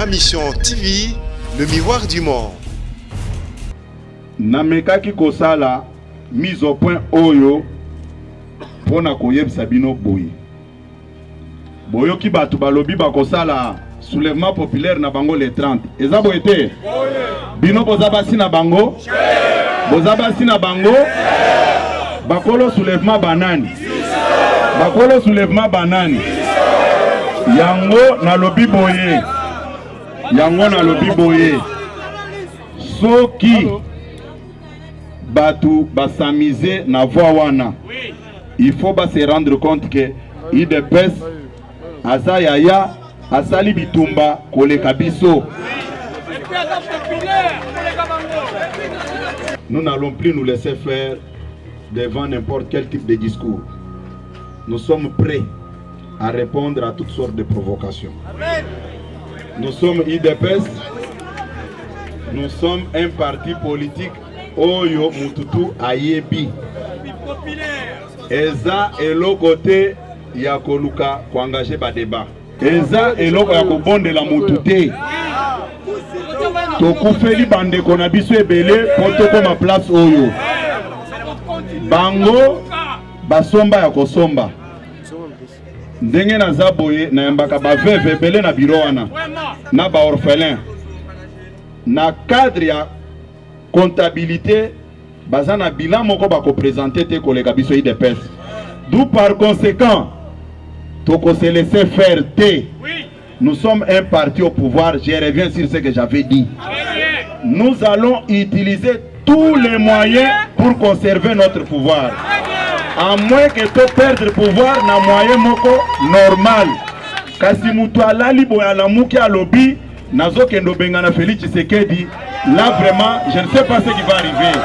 Ma Mission TV, le miroir du monde. Namekaki kosala mise au point oyo mpo na koyebisa bino boye. Boyoki bato balobi bakosala soulèvement populaire na bango le 30. Eza boye te? Bino boza basi na bango? Boza basi na bango? Bakolo soulèvement banani? Bakolo soulèvement banani? Yango nalobi boye. Yango nalobi boye. Soki batu ba s'amuser na voie wana il faut ba se rendre compte que udps aza yaya asali bitumba koleka biso. Nous n'allons plus nous laisser faire devant n'importe quel type de discours. Nous sommes prêts à répondre à toutes sortes de provocations. Amen. Nous sommes IDPS, nous sommes un parti politique oyo mututu ayebi. Eza eloko te ya koluka koengage ba débat. Eza eloko ya kobondela mutu te. Tokufeli bandeko na biso ebele mpo tokoma place oyo. Bango basomba ya kosomba. Ndenge naza boye nayambaka ba veuve ebele na bureau wana na ba orphelin na cadre ya comptabilité baza na bilan moko bako presenter te koleka biso UDPS d'où par conséquent toko se laisser faire te. Nous sommes un parti au pouvoir, je reviens sur ce que j'avais dit. Nous allons utiliser tous les moyens pour conserver notre pouvoir. À moins que to perdre pouvoir na moyen moko normal. Kasi mutu alali boye alamuki alobi nazokende obengana Félix Tshisekedi, là vraiment je ne sais pas ce qui va arriver.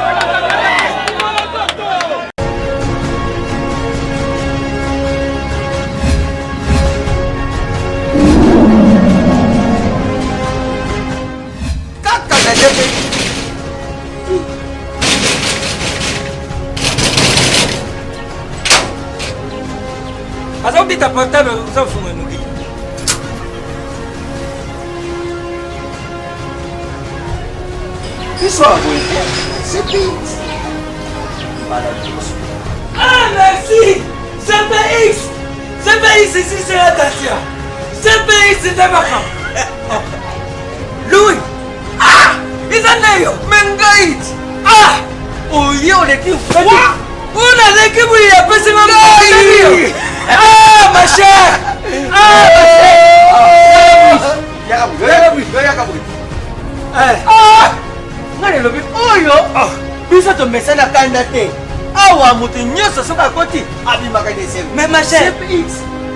Kaka na ndenge aza kobeta portable oza kofunga noki biso ya boye te cpx mbala liboso. Ah merci CPX CPX ici c'est la Dacia CPX nde makambo Louis ah eza nde yo me ngai ah oye oleki froid oyo naleki boye apesi nga ngai ah ma chère ah ma chère Ah! Ngai nalobi oyo ah! biso tomesana kanda te awa moto nyonso soki akoti abimaka de service mais ma chère GPX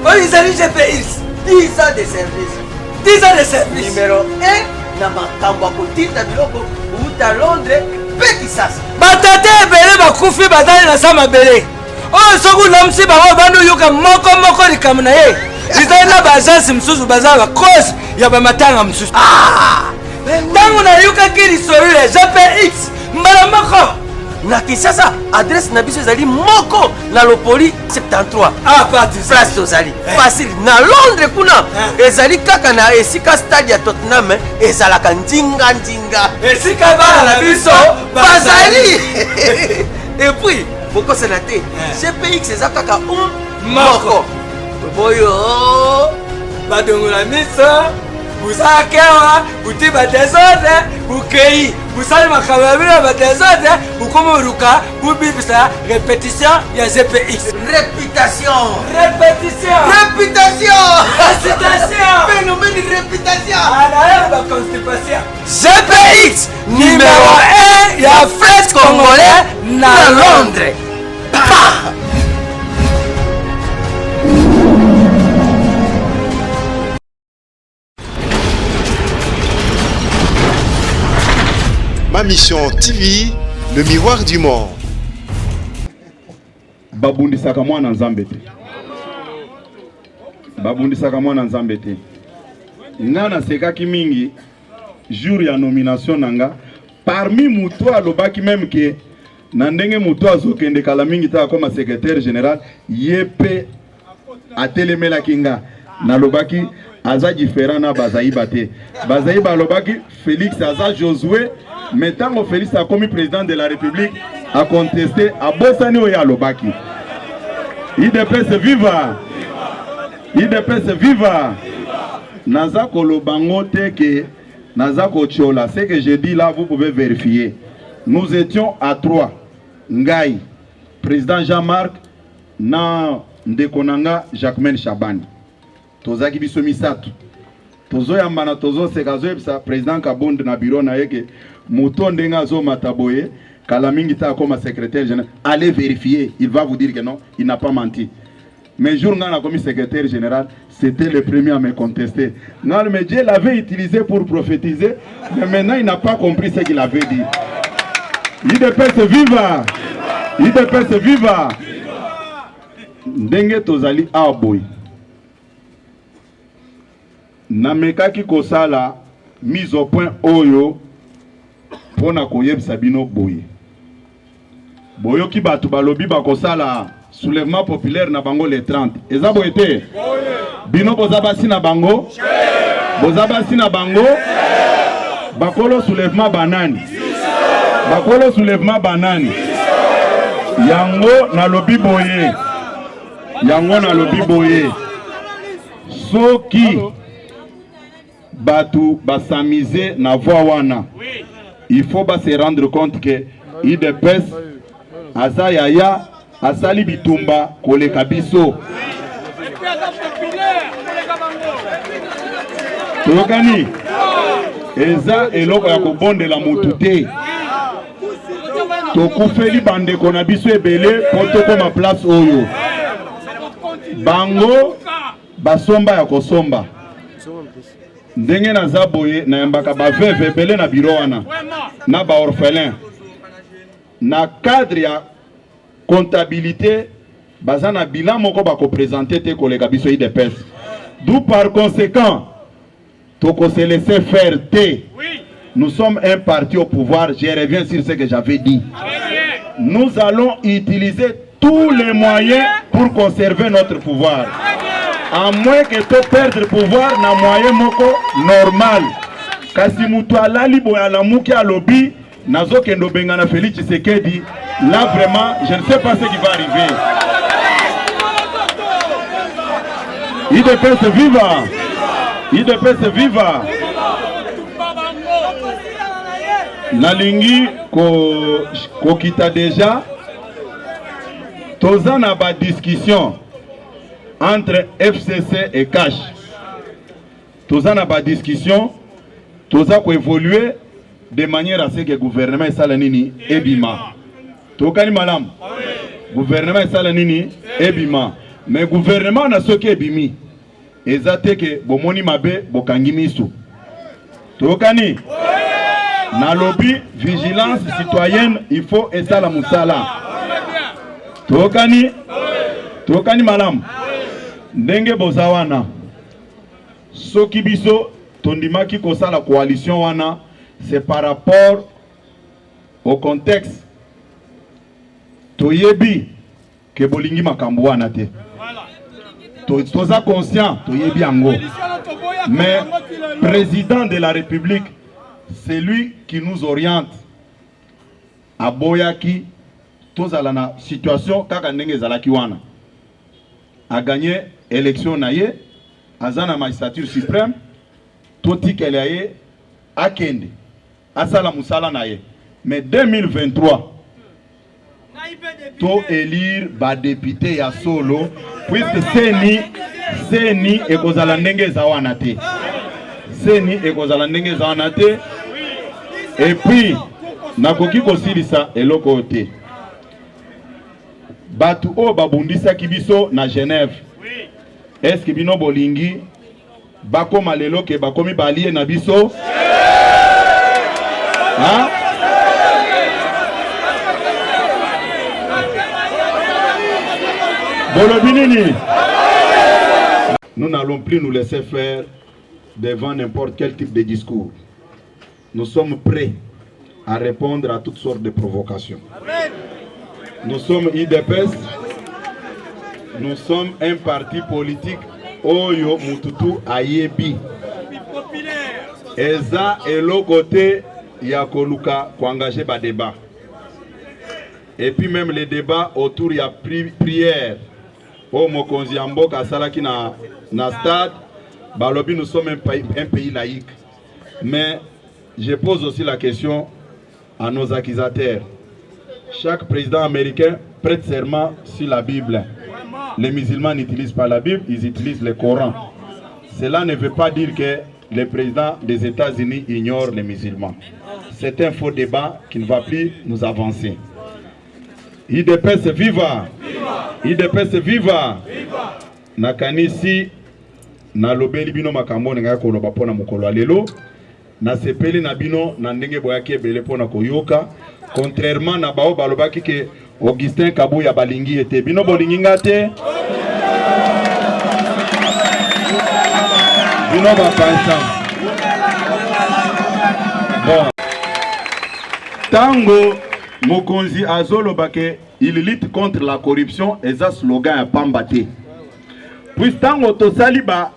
oyo ezali GPX 10 ans de service 10 ans de service numéro 1 na makambo ya kotinda biloko kouta Londres mpe Kisasa batata ebele bakufi bazali na sa mabele oyo soki olamusi bango obandi oyoka moko moko likambo na ye ezali na baagence mosusu baza bacause ya bamatanga mosusu ntango ah! nayokaki lisolo ya gpx mbala moko na kinshasa adresse na biso ezali moko na lopoli 73 ah, place tozali eh. facile na londres kuna eh. ezali kaka na esika stade ya tottenham ezalaka ndinga ndinga esika bana na biso bazali epuis bokosana te gpx eza kaka um moko toboyo badongola miso busakewa buti badesordre bukei busali makambo ya bino ya badesordre bukomi oluka bubibisa repetition ya gpx réputation répétition réputation récitation phénomène réputation anaye baconstipation GPX numéro 1 ya fret congolais na Londres. Pa! Ma Mission TV, le miroir du monde. Babundisaka mwana Nzambe te. Babundisaka mwana Nzambe te. Nga nasekaki mingi jour ya nomination na nga parmi mutu alobaki meme ke na ndenge mutu azokende kala mingi te akoma secrétaire général ye pe atelemelaki nga nalobaki. Aza différent na Bazaiba te. Bazaiba alobaki Félix aza Josué, mais ntango Félix akomi président de la République a contesté, abosani oyo alobaki. UDPS viva! UDPS viva! Naza koloba ngo te ke naza kotiola. Ce que je dis là, vous pouvez vérifier. Nous étions à trois. Ngai, président Jean-Marc, na ndeko na nga Jacquemaine Shabani. Tozalaki biso misato. Tozoyambana, tozoseka, azoyebisa président Kabund na bureau na ye ke moto ndenge azomata boye, kala mingi te akoma secrétaire général. Allez vérifier, il va vous dire que non, il n'a pas menti. Mais jour nga nakomi secrétaire général, c'était le premier à me contester. Non, mais Dieu l'avait utilisé pour prophétiser, mais maintenant il n'a pas compris ce qu'il avait dit. UDPS viva! UDPS viva! Ndenge tozali awa boye, namekaki kosala mise au point oyo mpona koyebisa bino boye. Boyoki bato balobi bakosala soulèvement populaire na bango le 30. Eza boye te? Bino boza basi na bango? Boza basi na bango? Bakolo soulèvement banani? Bakolo soulèvement banani? Yango nalobi boye. Yango nalobi boye. Soki bato basamize na voie wana, il faut ba se rendre compte que UDPS aza yaya, asali bitumba koleka biso. Toyokani? Eza eloko ya kobondela mutu te. Tokufeli bandeko na biso ebele po tokoma place oyo. Bango basomba ya kosomba. Ndenge naza boye, nayambaka ba veuve ebele na bureau wana na ba orphelin. Na cadre ya comptabilité, baza na bilan moko bako présenter te koleka biso UDPS. D'où par conséquent, toko se laisser faire te. Nous sommes un parti au pouvoir, je reviens sur ce que j'avais dit. Nous allons utiliser tous les moyens pour conserver notre pouvoir. À moins que to perdre pouvoir na moyen moko normal. Kasi mutu alali boye alamuki alobi nazokende obengana Félix Tshisekedi, là vraiment je ne sais pas ce qui va arriver. UDPS viva! UDPS viva! Nalingi kokita déjà. Toza na ba discussion entre FCC et CACH. Toza na ba discussion, toza ko évoluer de manière à ce que gouvernement esala nini ebima. Tokani malamu. Gouvernement esala nini ebima. Mais gouvernement na soki ebimi, eza te ke bomoni mabe bokangi miso. Tokani? Nalobi vigilance citoyenne, il faut esala musala. Tokani? Tokani malamu. Ndenge boza wana, soki biso tondimaki kosala coalition wana, c'est par rapport au contexte. Toyebi ke bolingi makambo wana te. Toza conscient, toyebi yango. Mais président de la République, c'est lui qui nous oriente. Aboyaki tozala na situation kaka ndenge ezalaki wana. A gagné élection na ye, aza na magistrature suprême, totikela ye akende asala musala na ye. Mais 2023 to élire ba député ya solo, puisque CENI ekozala ndenge eza wana te. CENI ekozala ndenge eza wana te. Et puis nakoki kosilisa eloko oyo te. Bato oyo babundisaki biso na Genève, est-ce que bino bolingi bakoma lelo ke bakomi balie na biso? Hein? Bolobi nini? Nous n'allons plus nous laisser faire devant n'importe quel type de discours. Nous sommes prêts à répondre à toutes sortes de provocations. Nous sommes UDPS, nous sommes un parti politique. Oyo mutu tu ayebi. Eza eloko te ya koluka ko engager ba debat. Et puis même les débats autour ya pri prière oyo mokonzi ya mboka asalaki na, na stade balobi nous sommes un pays, un pays laïque mais je pose aussi la question à nos accusateurs chaque président américain prête serment sur la Bible les musulmans n'utilisent pas la Bible ils utilisent le Coran cela ne veut pas dire que le président des États-Unis ignore les musulmans. C'est un faux débat qui ne va plus nous avancer. UDPS viva! UDPS viva! Nakanisi nalobeli bino makambo nengaki koloba mpo na mokolo ya lelo. Nasepeli na bino na ndenge boyaki ebele mpo na koyoka, contrairement na bao balobaki ke Augustin Kabuya balingi ye te. Bino bolingi nga te? Bino ba pensa. Bon. Tango mokonzi azoloba ke il lutte contre la corruption eza slogan ya pamba te. Puis tango tosali ba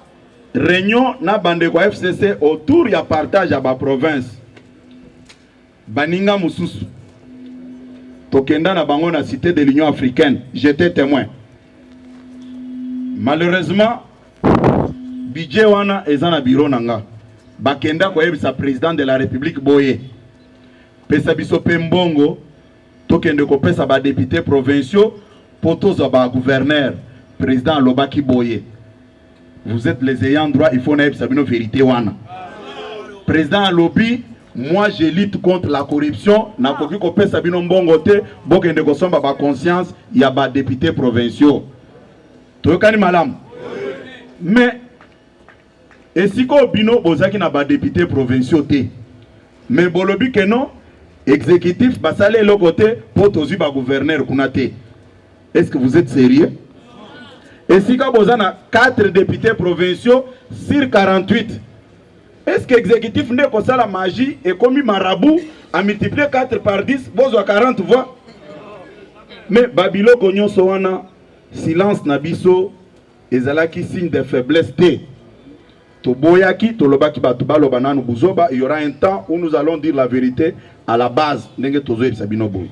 réunion na bandeko ya FCC autour ya partage ya ba province Baninga mosusu tokenda na bango na cité de l'Union africaine, j'étais témoin. Malheureusement budget wana eza na bureau na nga, bakenda koyebisa président de la République boye pesa biso pe mbongo tokende kopesa ba députés provinciaux po tozwa ba gouverneur. Président alobaki boye, vous êtes les ayants droit, il faut nayebisa bino vérité wana. Président alobi moi je lutte contre la corruption, nakoki kopesa bino mbongo te, bokende kosomba ba conscience ya ba députés provinciaux. Toyokani malamu? Mais esika oyo bino bozalaki na ba députés provinciaux te, mais bolobi que non, exécutif basali eloko te po tozwi ba gouverneur kuna te. Est-ce que vous êtes sérieux? Esika boza na 4 députés provinciaux sur 48. Est-ce que exécutif nde kosala magie ekomi marabout a multiplier 4 par 10 bozwa 40 voix? Mais babiloko nyonso wana silence na biso ezalaki signe de faiblesse te. Toboyaki, tolobaki bato baloba nanu buzoba, il y aura un temps où nous allons dire la vérité à la base ndenge tozoyebisa bino boye.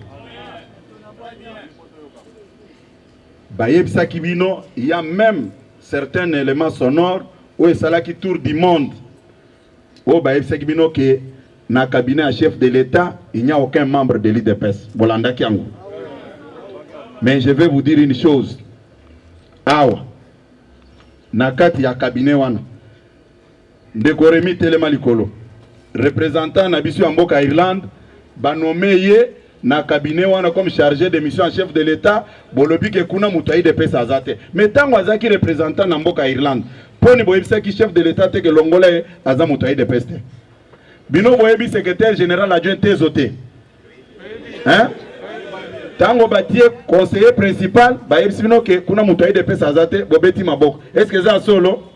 Bayebisaki bino, il y a même certains éléments sonores oyo esalaki tour du monde oyo bayebisaki bino ke na cabinet ya chef de l'État il n'y a aucun membre de l'UDPS. Bolandaki yango. Mais je vais vous dire une chose, awa na kati ya cabinet wana ndeko Remy telema likolo, représentant na biso ya mboka Irlande, banome ye na cabinet wana comme chargé de mission en chef de l'État. Bolobi ke kuna moto ya UDPS aza te, mais ntango azalaki représentant na mboka Irlande, mponi boyebisaki chef de l'État te ke longola ye aza moto ya UDPS te? Bino boyebi secrétaire général adjoint Tezo te, hein? Tango batie conseiller principal bayebisi bino ke kuna moto ya UDPS aza te, bobeti maboko. Est-ce que eza solo?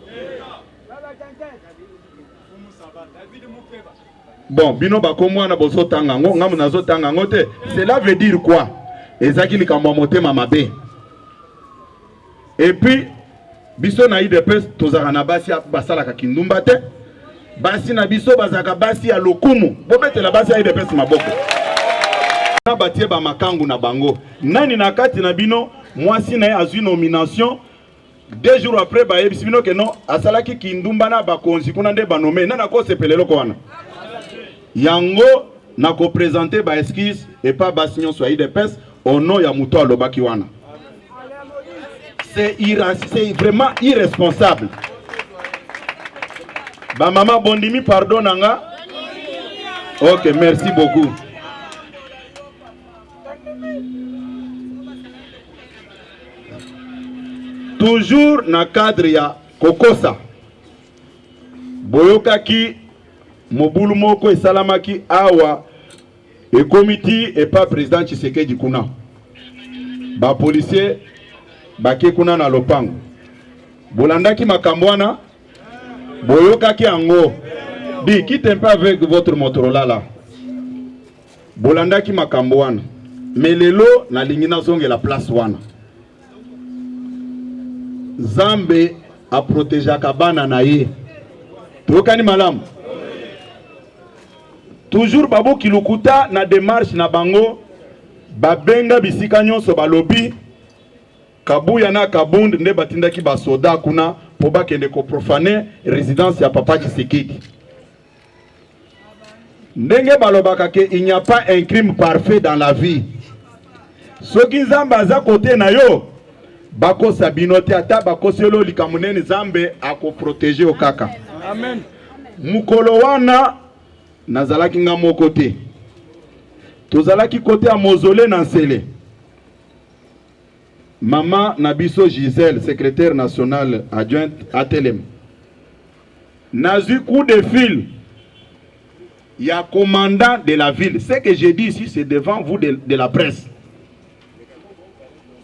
Bon, bino bakomwana bozotanga yango, ngambo nazotanga yango te. Cela veut dire quoi? Ezaki likambo ya motema mabe. Et puis biso na UDPS tozalaka na basi basalaka kindumba te. Basi na biso bazalaka basi ya lokumu. Bobetela basi ya UDPS maboko. Na batie ba makangu na bango. Nani na kati na bino mwasi na ye azwi nomination 2 jours après bayebisi bino ke non asalaki kindumba na bakonzi kuna nde banome? Nani akosepela eloko wana? Yango na kopresente ba excuse epa basi nyonso ya UDPS au nom ya moto alobaki wana. C'est vraiment irresponsable. Ba mama bondimi pardon na nga? Ok, merci beaucoup. Toujours na cadre ya kokosa, boyokaki mobulu moko esalamaki awa ekomi ti epa président Tshisekedi kuna, ba policier bake kuna na lopango. Bolandaki makambo wana, boyokaki yango. Di quitte un peu avec votre Motorola là. Bolandaki makambo wana, mais lelo nalingi nazongela place wana. Nzambe aprotegeaka bana na ye. Toyokani malamu? Toujours babuki lokuta na demarche na bango, babenga bisika nyonso, balobi Kabuya na Kabund nde batindaki basoda kuna mpo bakende koprofane residence ya papa Tshisekedi. Ndenge balobaka ke il n'y a pas un crime parfait dans la vie. Soki Nzambe aza kote na yo, bakosa bino te, ata bakoseli yo likambo nini, Nzambe akoprotege yo kaka. Amen. Mokolo wana nazalaki nga moko te, tozalaki kote ya mausolée na Nsele. Mama na biso Gisèle, secrétaire nationale adjointe atelema. Nazwi coup de fil ya commandant de la ville. Ce que j'ai dit ici, c'est devant vous de la presse.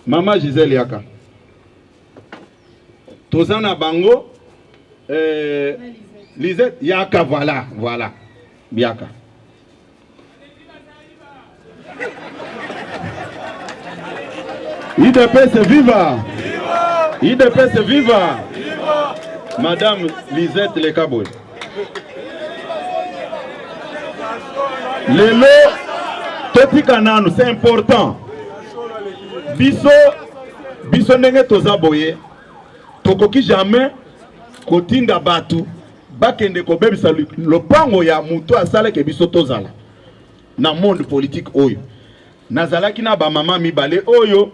Mama Gisèle yaka. Toza na bango Lisette yaka, voilà, voilà. Yaka. UDPS viva! UDPS viva! Madame Lisette Lekaboy. Lelo totika nanu, c'est important. Biso biso ndenge toza boye tokoki jamais kotinda bato bakende kobebisa lopango ya moto asalaki biso tozala na monde politique oyo. Nazalaki na ba mama mibale oyo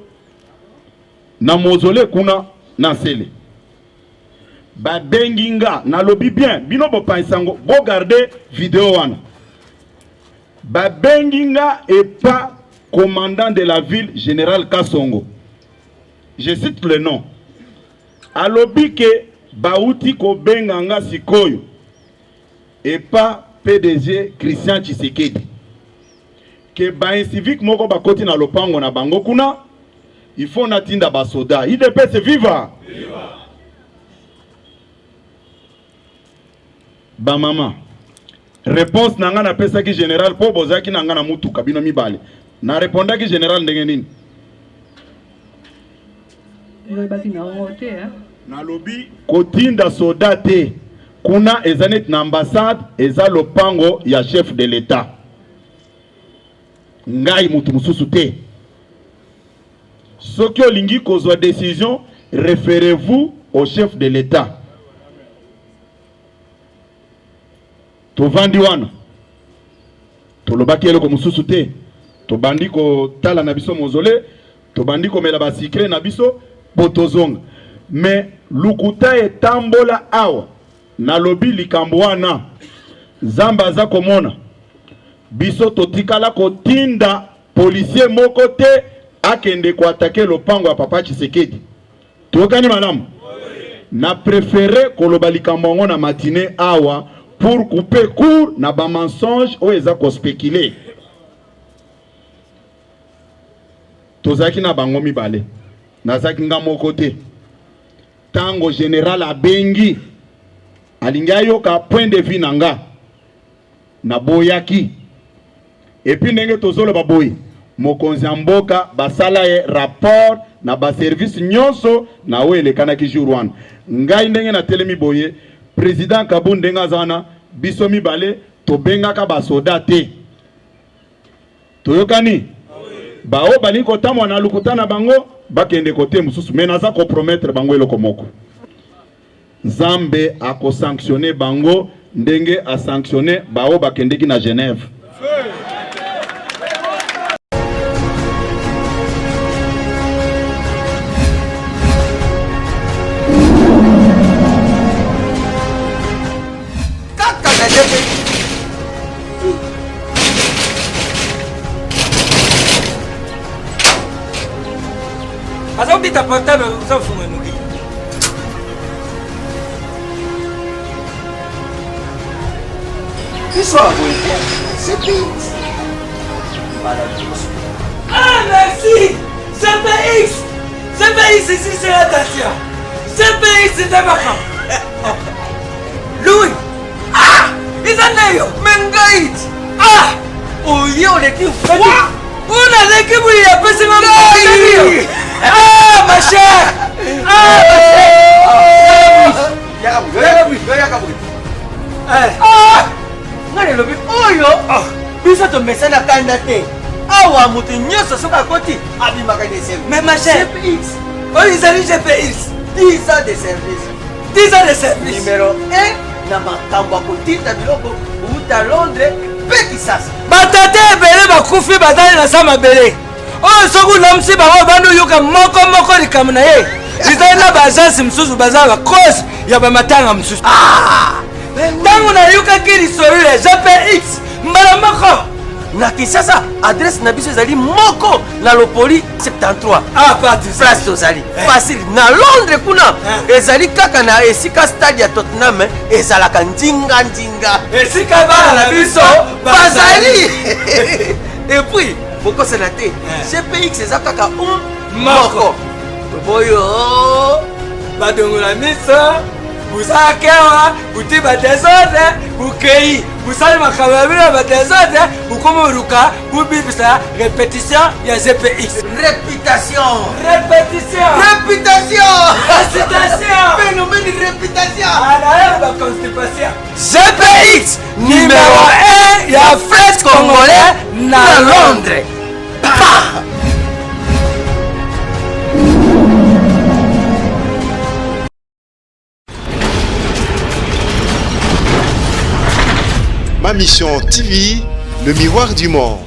na mausolée kuna na Nsele. Babengi nga, nalobi bien, bino bopanisa ngo, bogarde video wana. Babengi nga epa commandant de la ville général Kasongo. Je cite le nom. Alobi ke bauti kobenga nga sikoyo epa PDG Christian Tshisekedi ke ba incivique moko bakoti na lopango na bango kuna, il faut natinda basoda. UDPS viva! Ba mama, réponse na nga napesaki général po bozalaki na nga na mutuka bino mibale. Na répondaki général ndenge nini? Oyebaki na yango te, hein? Nalobi kotinda soda te kuna, eza neti na ambassade, eza lopango ya chef de l'État, ngai mutu mosusu te. Soki olingi kozwa décision, référez-vous au chef de l'État. Tovandi wana, tolobaki eloko mosusu te, tobandi kotala na biso mausolée, tobandi komela basikre na biso po tozonga. Mais lukuta etambola awa. Nalobi likambo wana, Nzambe aza komona biso, totikala kotinda policier moko te akende koatake lopango ya papa Tshisekedi. Toyokani malamu? Na préféré koloba likambo yango na matinée awa pour couper court na ba mensonge oyo eza kospéculer. Tozalaki na bango mibale, nazalaki nga moko te. Tango général abengi, alingi ayoka point de vue na nga, naboyaki. Et puis ndenge tozoloba boye, mokonzi ya mboka basala ye rapport na baservice nyonso na oyo elekanaki jour wana. Ngai ndenge natelemi boye, président Kabund ndenge aza wana, biso mibale tobengaka basoda te. Toyokani? Bao balingi kotambola na lokuta na bango, bakende kote mosusu, mais naza kopromettre bango eloko moko: Nzambe akosanctionne bango ndenge asanctionne bao bakendeki na Genève. Kaka na DPI. Aza kobeta portable, oza kofunga noki. Biso ya boye te. CPX. Mbala liboso. Ah, merci! CPX! CPX ici, c'est la Dacia! CPX, c'est makambo! Louis! Ah! Eza nde yo! Me ngai! Ah! Oye oleki fwa! Oyo naleki boye apesi nga ngai! Ah, ma chère! Ah, ma chère! Eh. Ah! Ngai nalobi oyo ah, biso tomesana kanda te awa moto nyonso soki akoti abimaka na esengo. Mais ma chère, GPX oyo ezali GPX 10 ans de service. 10 ans de service. Numéro 1 na makambo ya kotinda biloko kouta Londres mpe Kisasa. Batata ebele bakufi bazali na sa mabele oyo soki olamusi bango obandi oyoka moko moko likambo na ye ezali na baagence mosusu baza bacause ya bamatanga mosusu. Ntango ah! nayokaki lisolo ya GPX mbala moko na Kinshasa, adresse na biso ezali moko na Lopoli 73. Ah, place tozali eh. facile. Na Londres kuna eh. ezali kaka na esika stade ya Tottenham ezalaka ndinga ndinga, esika bana na biso bazali. Et puis bokosana te, eh. GPX eza kaka um moko toboyo badongola miso busakewa buti badesordre bukei busali makambo ya bino ya badesordre bukomi oluka bubibisa repetition ya GPX. Réputation, répétition, réputation, récitation, phénomène réputation. Alaye baconstipation. GPX numéro 1 ya fret congolais na Londres. Pa! Ma Mission TV, le miroir du monde.